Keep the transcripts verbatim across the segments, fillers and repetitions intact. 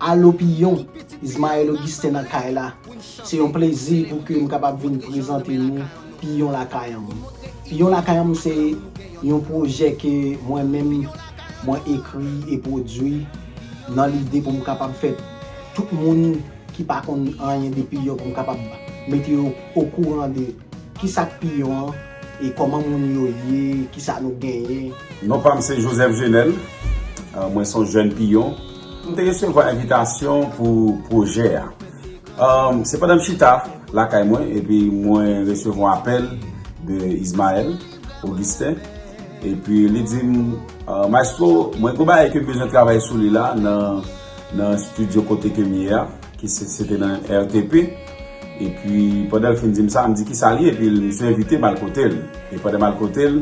Alo Piyon, Ismaël Augustin nan kay la. Se yon plezi pou ke m kapab vin prezante nou Piyon Lakay an m. Piyon Lakay an m se yon pwojè ke mwen menm mwen ekri e pwodui nan lide pou m kapab fè tout moun ki pa konn anyen de Piyon pou m kapab mete yo okouran de kisa k Piyon an e kòman moun yo ye, kisa nou genyen. Non pa m se Joseph Jenel. Ah, mwen se yon jèn Piyon. M te resevwa envitasyon pou pwojè a. Ah, se pandan m chita lakay mwen epi mwen resevwa apèl de Ismaël Augustin. Epi li di m, ah, "Maestro, mwen gen yon bagay ke m bezwen travay sou li la nan, nan estidyo kote ke m ye a, ki se, se te nan R T P." Epi pandan l fin di m sa, m di, "Kisa l ye?" Epi misye envite m al kote l. E pandan m al kote l,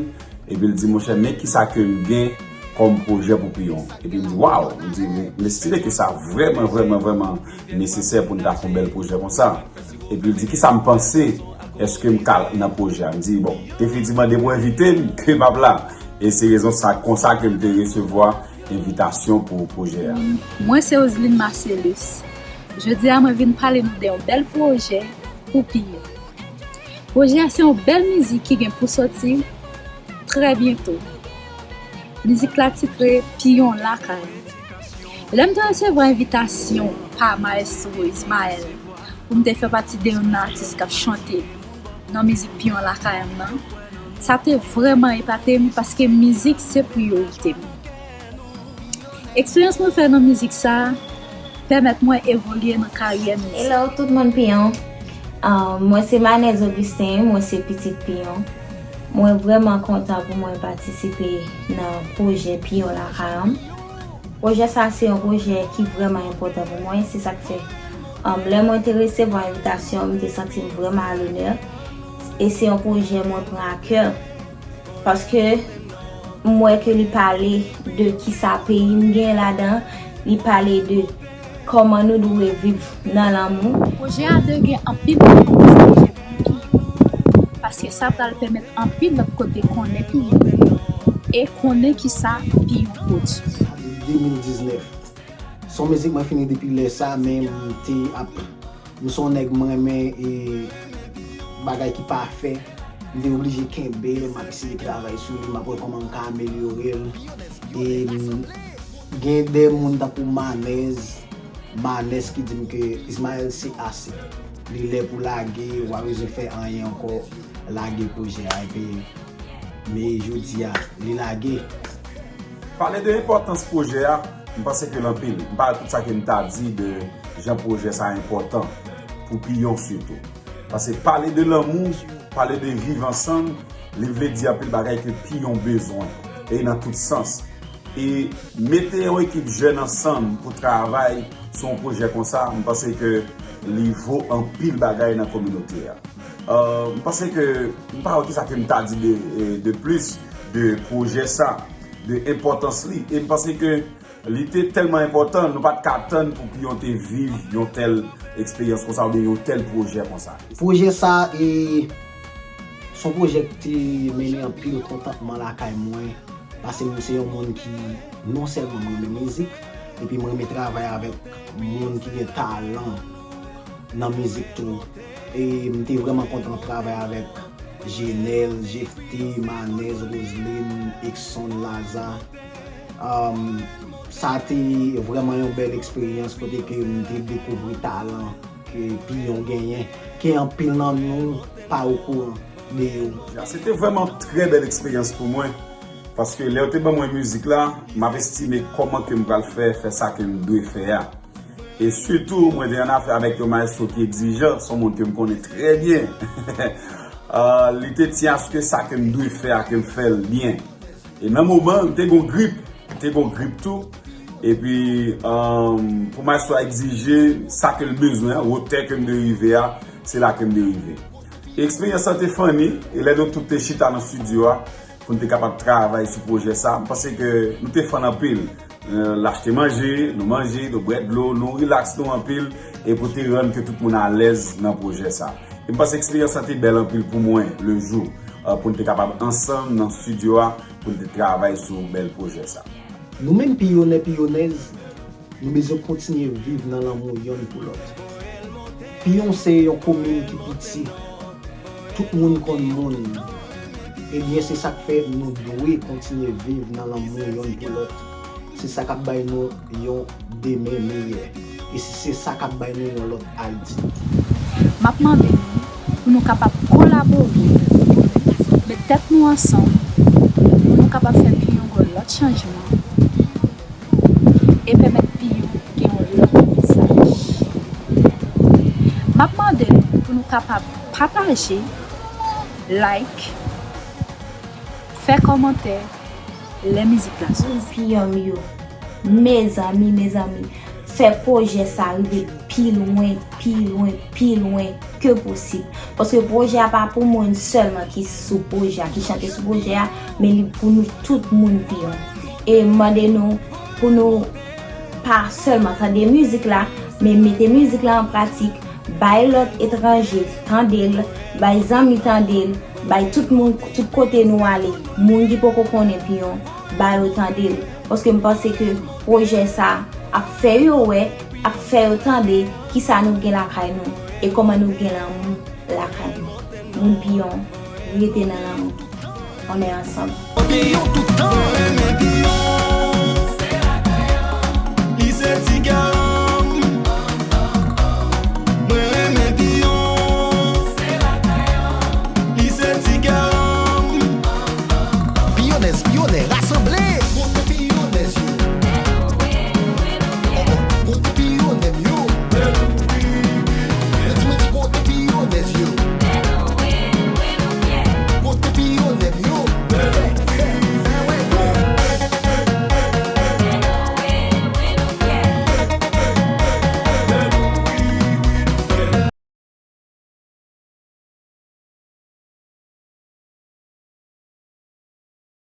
epi l di, "Monchè, men kisa ke m gen kòm pwojè pou Piyon." Epi m di, "Waw!" M di, "Men, men stile ke sa vrèman, vrèman, vrèman nesesè pou n ta fè yon bèl pwojè konsa." Epi l di, "Kisa m panse? Èske m ka nan pwojè a?" M di, "Bon, definitivman, depi w envite m, ke m ap la." E se rezon sa, konsa ke m te resevwa envitasyon pou pwojè a. Mwen se Oseline Marcellus. Jodi a, mwen vin pale nou de yon bèl pwojè pou Piyon. Pwojè a se yon bèl mizik ki gen pou soti trè byento. Mizik la titre Piyon Lakay. Lè m te resevwa envitasyon pa Maestro Ismaël pou m te fè pati de yon atis k ap chante nan mizik Piyon Lakay an m nan, sa te vrèman epate m paske mizik se priyorite m. Eksperyans mwen fè nan mizik sa a pèmèt mwen evolye nan karyè mizik. Hello tout moun Piyon. Ah, mwen se Manez Augustin, mwen se pitit Piyon. Mwen vrèman kontan pou mwen patisipe nan pwojè Piyon Lakay an m. Pwojè sa se yon pwojè ki vrèman enpòtan pou mwen, se sa k fè, um, lè mwen te resevwa envitasyon, m te santi m vrèman alonè. E se yon pwojè mwen pran a kè. Paske m wè ke li pale de kisa peyi m gen ladan, li pale de kòman nou dwe viv nan lanmou. Pwojè a dwe gen anpil lòt pwojè pou Piyon, paske sa pral pèmèt anpil lòt kote konnen Piyon e konnen kisa Piyon pwodui. Sa de de mil diznèf. Se yon mizik mwen fini depi lè sa, men m te ap M se yon nèg mwen renmen e bagay ki pafè. M te oblije kenbe l, m ap eseye travay sou li, m ap wè kòman m ka amelyore l. E m gen de moun tankou Manez, Manez ki di m ke Ismaël se ase. Li lè pou lage, w pa bezwen fè anyen ankò, lage pwojè a. Epi Men jodi a, li lage. Pale de enpòtans pwojè a, m panse ke l anpil. M pa wè tout sa ke m ta di de jan pwojè sa a enpòtan pou Piyon sitou. Paske pale de lanmou, pale de viv ansanm, li vle di anpil bagay ke Piyon bezwen, e nan tout sans. E mete yon ekip jèn ansanm pou travay sou yon pwojè konsa, m panse ke li vo anpil bagay nan kominote a. Euh, m panse ke, m pa wè kisa ke m ta di de, eh, de plis de pwojè sa, de enpòtans li. E m panse ke li te tèlman enpòtan, nou pa t ka tann pou Piyon te viv yon tèl eksperyans konsa oubyen yon tèl pwojè konsa. Pwojè sa, e, se yon pwojè ki te mennen anpil kontantman lakay mwen. Paske m se yon moun ki non sèlman m renmen mizik, epi m renmen travay avèk moun ki gen talan nan mizik tou. E m te vrèman kontan travay avèk Jenel, Jefte, Manez, Roseline, Exxon, Laza. Um, sa te vrèman yon bèl eksperyans kote ke m te dekouvri talan ke Piyon genyen, ke anpil nan nou pa okouran de yo. Se te vrèman trè bèl eksperyans pou mwen, paske lè yo te ban mwen mizik la, m ap estime kòman ke m pral fè, fè sa ke m dwe fè a. E sitou, mwen te annafè avèk yon maestro ki egzijan, se yon moun ke m konnen trè byen. Ah, li te tyen aske sa ke m dwe fè a, ke m fè l byen. E nan moman, m te gon grip, m te gon grip tou. Epi, um, pou maestro a egzije sa ke l bezwen an, wotè ke m dwe rive a, se la ke m dwe rive. Eksperyans lan te funny, e lè nou tout te chita nan estidyo a, pou n te kapab travay sou pwojè sa, m panse ke nou te funny anpil. Euh, l achte manje, nou manje, nou bwè dlo, nou rilaks nou anpil, e pou te rann ke tout moun alèz nan pwojè sa. E m panse eksperyans lan te bèl anpil pou mwen, le jou, euh, pou n te kapab ansanm nan estidyo a, pou n te travay sou bèl pwojè sa. Nou menm piyonè, piyonèz, Nou bezwen kontinye viv nan lanmou yonn pou lòt. Piyon se yon komin ki piti. Tout moun konn moun. Ebyen, se sa k fè nou dwe kontinye viv nan lanmou yonn pou lòt. Se sa k ap bay nou yon demen meyè. E se sa k ap bay nou yon lòt Ayiti. M ap mande nou pou nou kapab kolabore, met tèt nou ansanm, pou nou kapab fè Piyon yon lòt chanjman e pèmèt Piyon gen yon lòt vizaj. M ap mande nou pou nou kapab pataje, like, fè kòmantè lè mizik la soti. Piyon m yo, mezanmi, mezanmi, fè pwojè sa rive pi lwen, pi lwen, pi lwen ke posib. Paske pwojè a pa pou moun sèlman ki sou pwojè a, ki chante sou pwojè a, men li pou nou tout moun Piyon. E m mande nou pou nou pa sèlman tande mizik la, men mete mizik la an pratik, bay lòt etranje tande l, bay zanmi tande l, bay tout moun, tout kote nou ale, moun ki poko konnen Piyon, ba yo tande l. Paske m panse ke pwojè sa ap fè yo wè, ap fè yo tande kisa nou gen lakay nou e kòman nou gen lanmou lakay nou. Moun Piyon, rete nan lanmou. On est ensemble. Piyon tout tan renmen Piyon. Li se ti gars